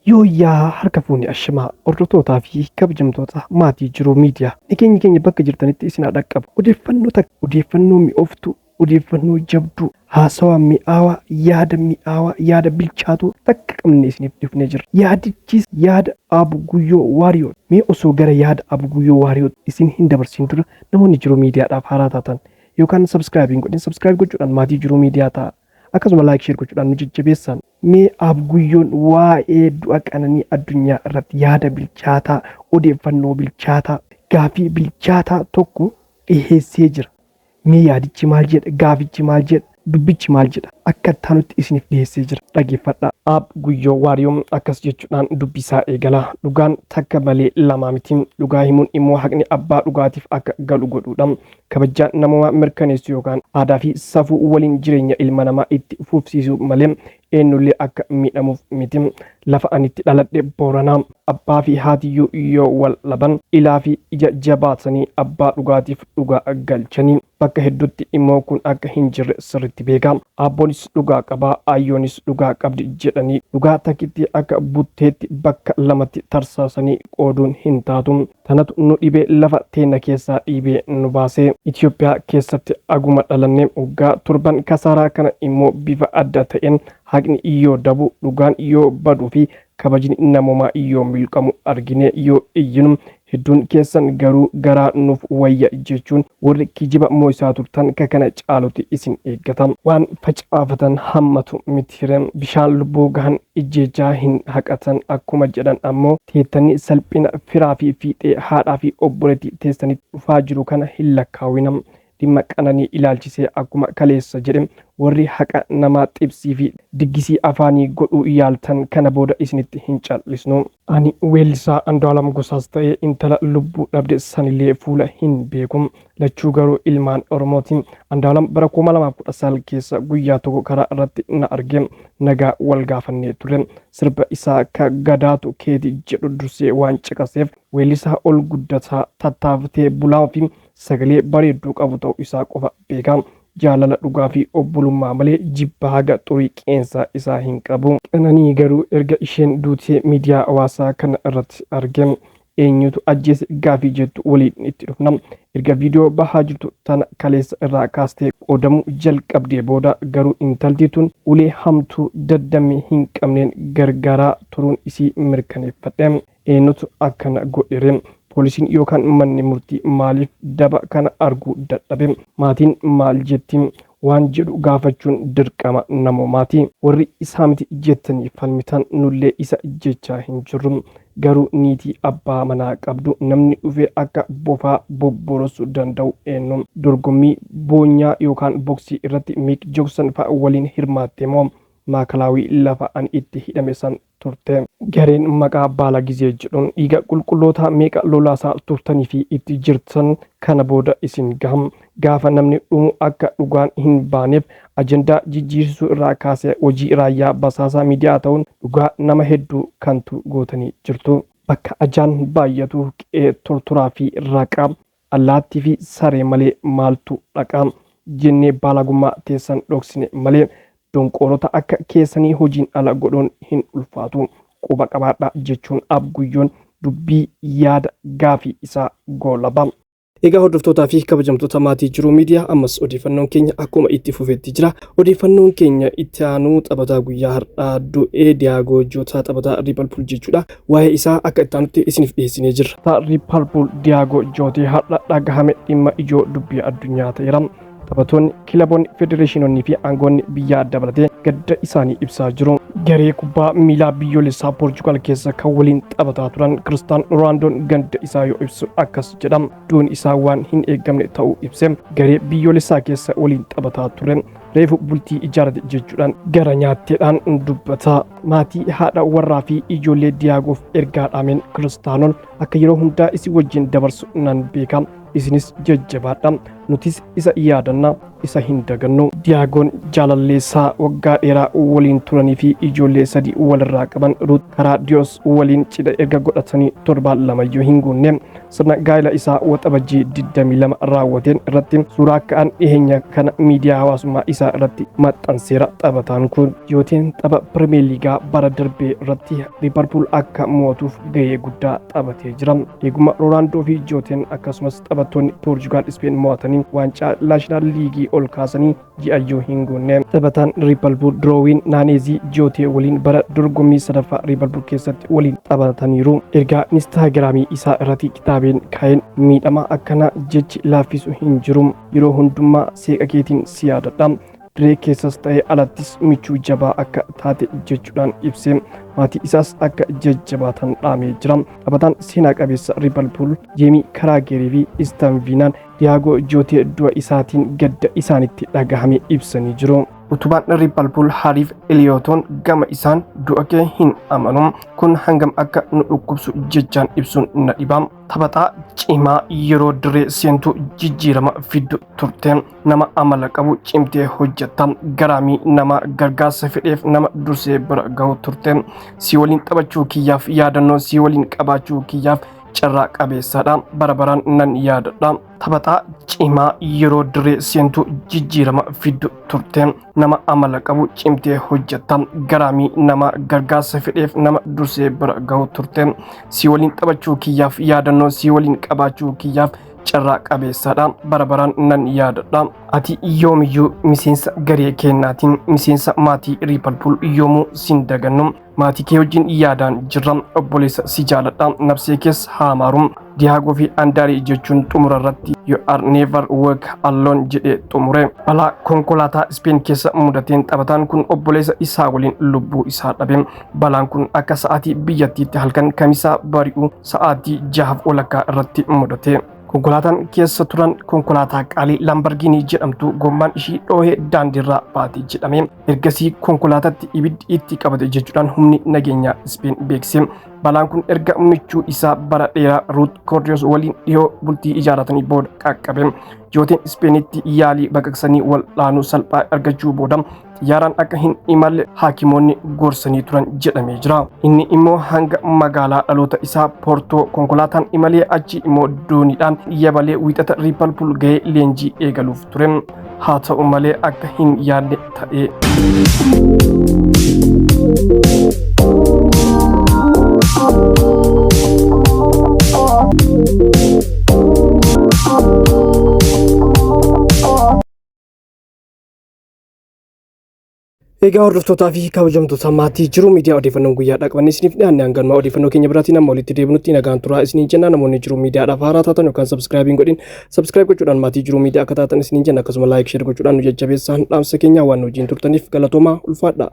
Yooyyaa harka fuunni ashamaa hordoftootaa fi kabajamtoota maatii Jiruu Miidiyaa. Nageenyi keenya bakka jirtanitti isin haa dhaqqabu. Odeeffannoo takka, odeeffannoo mi'ooftuu, odeeffannoo jabduu, haasawaa mi'aawaa, yaada mi'aawaa, yaada bilchaatuu takka qabne isiniif dhufnee jirra. Yaadichis yaada Abu Guyyoo Waariyoo. Mee osoo gara yaada Abu Guyyoo Waariyoo isin hin dabarsin dura namoonni Jiruu Miidiyaadhaaf haaraa taatan yookaan subscribe hin godhin subscribe gochuudhaan maatii Jiruu Miidiyaa ta'a. Akkasuma like share gochuudhaan nu jajjabeessaan. Mee Aab Guyyoon waa'ee du'a Qananii Addunyaa irratti yaada bilchaataa, odeeffannoo bilchaataa, gaaffii bilchaataa tokko dhiheessee jira. Mee yaadichi maal jedha? Gaafichi maal jedha? Dubbichi maal jedha? Akka itti aanutti isiniif dhiheessee jira. Dhageeffadhaa. Aab Guyyoo Waariyoo akkas jechuudhaan dubbii isaa eegala. Dhugaan takka malee lamaa miti. Dhugaa himuun immoo haqni abbaa dhugaatiif akka galu godhuudha. Kabajaa namoomaa mirkaneessuu yookaan aadaa fi safuu waliin jireenya ilma namaa itti fufsiisuu malee eenyullee akka miidhamuuf miti. Lafa ani itti dhaladhe Booranaa. Abbaa fi haatiyyuu yoo wal dhaban ilaa fi ija jabaatanii abbaa dhugaatiif dhugaa galchanii. Bakka hedduutti immoo kun akka hin jirre sirriitti beeka. Aabboonis dhugaa qaba, aayyoonis dhugaa qabdi jedhanii dhugaa takkitti akka butteetti bakka lamatti tarsaasanii qooduun hin taatu. Tanatu nu dhibee lafa teenna keessaa dhiibee nu baase. Itoophiyaa keessatti aguma dhalanne waggaa torban kasaaraa kana immoo bifa adda ta'een haqni yoo dabu, dhugaan yoo baduu fi kabajni namoomaa yoo milqamu arginee yoo iyyinu hedduun keessan garuu garaa nuuf wayya jechuun warri kijiba moo'isaa turtan ka kana caaluti isin eeggata. Waan facaafatan hammatu mitire bishaan lubbuu gahan ijjeechaa hin haqatan akkuma jedhan ammoo teettanii salphina firaa fi fiixee haadhaa fi obboleettii teessanitti dhufaa jiru kana hin lakkaawina. Dhimma Qananii ilaalchisee akkuma kaleessa jedhe warri haqa namaa xibsii fi diggisii afaanii godhuu yaaltan kana booda isinitti hin cal'isnu. Ani weellisaa Andu'aalam Gosaas ta'ee intala lubbuu dhabde sanillee fuula hin beeku. Lachuu garuu ilmaan Oromooti. Andu'aalam bara 2019 keessa guyyaa tokko karaa irratti na arge. Nagaa wal gaafannee turre. Sirba isaa ka Gadaatu keeti jedhu dursee waan caqaseef weellisaa ol guddataa tattaafatee bulaa fi sagalee bareedduu qabu ta'uu isaa qofa beeka. Jaalala dhugaa fi obbolummaa malee jibba haga xurii qeensaa isaa hin qabu. Qananii garuu erga isheen duutee miidiyaa hawaasaa kana irratti arge. Eenyutu ajjeese gaafii jettu waliin itti dhufna. Erga viidiyoo bahaa jirtu tana kaleessa irraa kaastee qoodamuu jalqabdee booda garuu intalti tun ulee hamtuu daddammii hin qabneen gargaaraa turuun isii mirkaneeffadhe. Eenyutu akkana godhere? Poolisiin yookaan manni murtii maaliif daba kana arguu dadhabe? Maatiin maal jetti? Waan jedhu gaafachuun dirqama namoomaati. Warri isaa miti jettanii falmitan nullee isa jechaa hin jirru. Garuu niitii abbaa manaa qabdu namni dhufee akka bofaa bobborosuu danda'u eenyu? Dorgommii boonyaa yookaan boksii irratti Miik Jooksan fa'a waliin hirmaatte moo? Maakalaawii lafa ani itti hidhame san turte. Gareen maqaa Baalagizee jedhuun dhiiga qulqullootaa meeqa lolaasaa turtanii fi itti jirtan kana booda isin gaha. Gaafa namni dhumu akka dhugaan hin baaneef ajandaa jijjiirsisuu irraa kaasee hojii raayyaa basaasaa miidiyaa ta'uun dhugaa nama hedduu kantu gootanii jirtu. Bakka ajaan baay'atu qe'ee tortoraa fi raqa, allaattii fi saree malee maaltu dhaqa jennee baalagummaa teessan dhoksine malee donqoorota akka keessanii hojiin ala godhuun hin ulfaatu. Quba qabaadhaa jechuun Aab Guyyoon dubbii yaada gaafii isaa goolaba. Egaa hordoftootaa fi kabajamtoota maatii Jiruu Miidiyaa ammas odeeffannoon keenya akkuma itti fufetti jira. Odeeffannoon keenya itti aanu taphataa guyyaa har'aa du'ee Diyaagoo Jootaa taphataa Liivarpuul jechuudha. Waa'ee isaa akka itti aanutti isiniif dhiyeessinee jirra. Taphataa Liivarpuul Diyaagoo Jootee har'a dhagahame dhimma ijoo dubbii addunyaa ta'eera. Taphatoonni, kilaboonni, federeeshinoonnii fi aangoonni biyyaa dabalatee gadda isaanii ibsaa jiru. Garee kubbaa miilaa biyyoolessaa Poorchugaal keessa kan waliin taphataa turan Kiristaan Roonaandoon ganda isaa yoo ibsu akkas jedha. Duun isaa waan hin eegamne ta'uu ibse. Garee biyyoolessaa keessa waliin taphataa ture. Reefu bultii ijaarate jechuudhaan gara nyaatteedhaan dubbata. Maatii haadha warraa fi ijoollee Diyaagoof ergaa dhaameen Kiristaanoon akka yeroo hundaa isin wajjin dabarsu nan beeka. Isinis jajjabaadha. Nutis isa yaadanna, isa hin dagannu. Diyaagoon jaalalleessaa waggaa dheeraa waliin turanii fi ijoollee 3 walirraa qaban Ruut Karaadiyoos waliin cidha erga godhatanii torbaan lamayyuu hin guunne. Sirna gaa'ela isaa Waxabajjii 22 raawwateen irratti suuraa ka'an dhiheenya kana miidiyaa hawaasummaa isaa irratti maxxanseera taphataan kun. Jooteen tapha Pirimeer Liigaa bara darbee irratti Liivarpuul akka mo'atuuf gahee guddaa taphatee jira. Eeguma Roonaaldoo fi Jooteen akkasumas taphattoonni Poorchugaal Ispeen mo'atanii waancaa Naashinaal Liigii ol kaasanii ji'ayyuu hin guunne. Taphataan Liivarpuul Diroowiin Naaneezii Jootee waliin bara dorgommii sadaffaa Liivarpuul keessatti waliin taphataniiru. Ergaa Inistaagiraamii isaa irratti kitaabeen kaa'een miidhama akkanaa jechi laaffisu hin jiru. Yeroo hundumaa seeqa keetiin si yaadadha. Diree keessas ta'ee alattis michuu jabaa akka taate jechuudhaan ibsee maatii isaas akka jajjabaatan dhaamee jira. Taphataan seenaa qabeessa Liivarpuul Jeemii Karaagerii fi Istanviinaan Diyaagoo Jootee du'a isaatiin gadda isaanitti dhagahame ibsanii jiru. Utubaan Liivarpuul Hariif Eliyootoon gama isaan du'a kee hin amanu, kun hangam akka nu dhukkubsu jechaan ibsuun na dhiba. Taphataa cimaa yeroo dirree seentu jijjiirama fiddu turte, nama amala qabu, cimtee hojjetta, garaamii nama gargaarsa fedheef nama dursee bira gahu turte. Si waliin taphachuu kiyyaaf, yaadannoo si waliin qabaachuu kiyyaaf carraa qabeessaadha, bara baraan nan yaadadha. Taphataa cimaa yeroo dirree seentu jijjiirama fiddu turte, nama amala qabu, cimtee hojjetta, garaamii nama gargaarsa fedheef nama dursee bira gahu turte. Si waliin taphachuu kiyyaaf, yaadannoo si waliin qabaachuu kiyyaaf carraa qabeessaadha, bara baraan nan yaadadha. Ati yoomiyyuu miseensa garee kennaatiin, miseensa maatii Liivarpuul, yoomuu sin dagannu. Maatii kee wajjin yaadaan jirra. Obboleessa, si jaaladha, nafsee keessa haa maaru Diyaagoo fi Andaarii jechuun xumura irratti "You are never walk alone" jedhee xumure. Balaa konkolaataa Ispeen keessa mudateen taphataan kun obboleessa isaa waliin lubbuu isaa dhabe. Balaan kun akka sa'aatii biyyattiitti halkan Kamisaa bari'u sa'aatii 6:30 irratti mudate. Konkolaataan keessa turan konkolaataa qaalii Lamborghini jedhamtu gommaan ishii dhoohee daandiirraa baate jedhame. Ergasii konkolaataatti ibiddi itti qabate jechuudhaan humni nageenyaa Ispeen beekse. Balaan kun erga michuu isaa bara dheeraa Ruut Koordiyos waliin dhiyoo bultii ijaarratanii booda qaqqabe. Jooteen Ispeenitti yaalii baqaqsanii wal'aanuu salphaa argachuu booda xiyyaaraan akka hin imalle haakimoonni gorsanii turan jedhamee jira. Inni immoo hanga magaalaa dhaloota isaa Poortoo konkolaataan imalee, achi immoo dooniidhaan yabalee Wiixata Liivarpuul gahee leenjii eegaluuf ture. Haa ta'u malee akka hin yaadne ta'e. Egaa hordoftootaa fi kabajamtoota maatii Jiruu Miidiyaa, odeeffannoon guyyaa dhaqbanne isiniif dhiyaanne hanganuma. Odeeffannoo keenya biraatiin amma walitti deebinutti nagaan turaa isiniin jenna. Namoonni Jiruu Miidiyaadhaaf haaraa taatan yookaan subscribe hin godhin, subscribe gochuudhaan maatii Jiruu Miidiyaa akka taatan isiniin jenna. Akkasuma like, share gochuudhaan nu jajjabeessaan dhaamsa keenya. Waan nu wajjin turtaniif galatoomaa, ulfaadha.